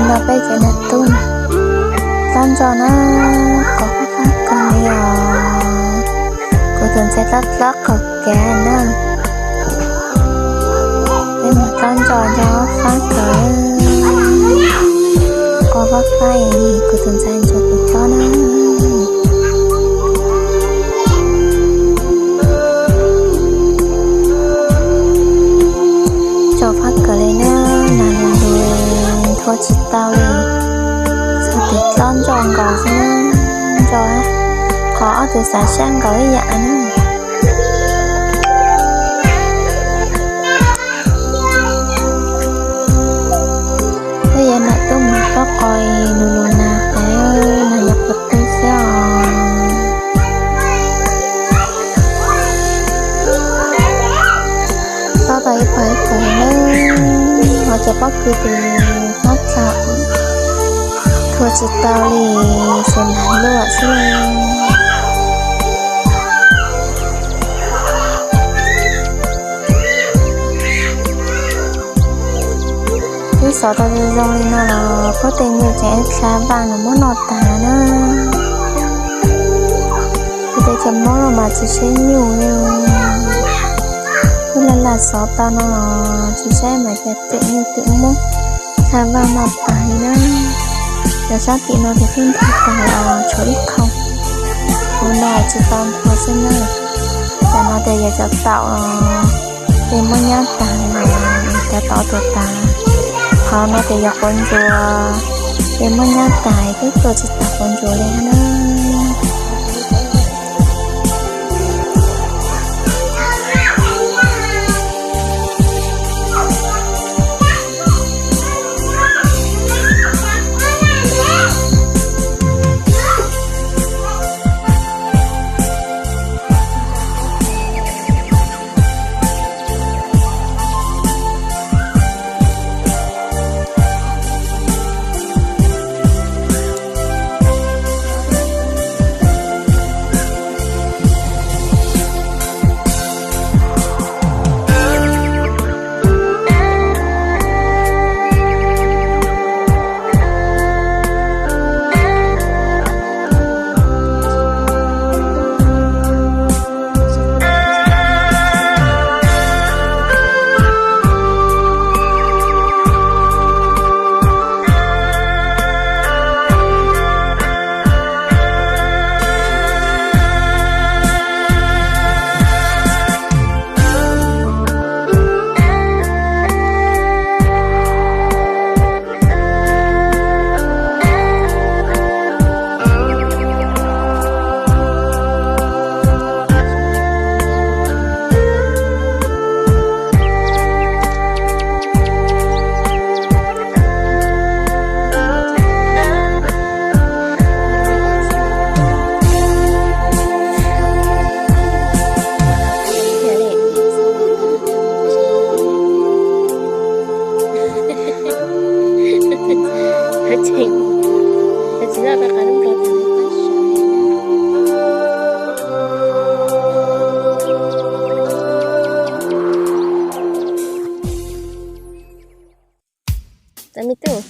No peb cov nam tub tlob ntsos na, qhov fab kawg li os. Kuv tus ntxhais tlob tlob qhov kev na. Peb mus tlob ntsos nrog fab kawg. Qhov fab fab es kuv tus ntxhais ntsuag kuv tlob na. Ntsos fab kawg li na, nas nus nus nthua tsis tau li. Txog tus tlob ntsos nkaus xwb na, ntsos qhov ob tug xav sab nkaus ib yam na. Peb yuav nam tub mus txog qhov nus nus nas, nas nyuam qhuav tu xwb os. Tau tau ib pawg ib pawg na, ho cov pob kws tus fab txhaum nthua tsis tau li, ces nas luaj xwb. Twb xov tau zoo zoo li no los puab tej nyuj tseem ib dlha vaj nws muab noj tag na. Kuv tej cov Hmoob los mas tsis saib nyuj li. Twb laj laj xov tau no los tsis saib mas cas twm nyuj twm muab dlha vaj noj tag li na. Cov sab tim no ces twb nthua tag los tshuav ib qho, qhov no tsis tau nthua xwb na. Cov no ces yog cov taum, ces muab nyab tag, cov taum tuag tag. Qhov no ces yog quav ntsuas, ces muab nyab tag twb tuaj tsis tag quav ntsuas li na. Txawm me tub,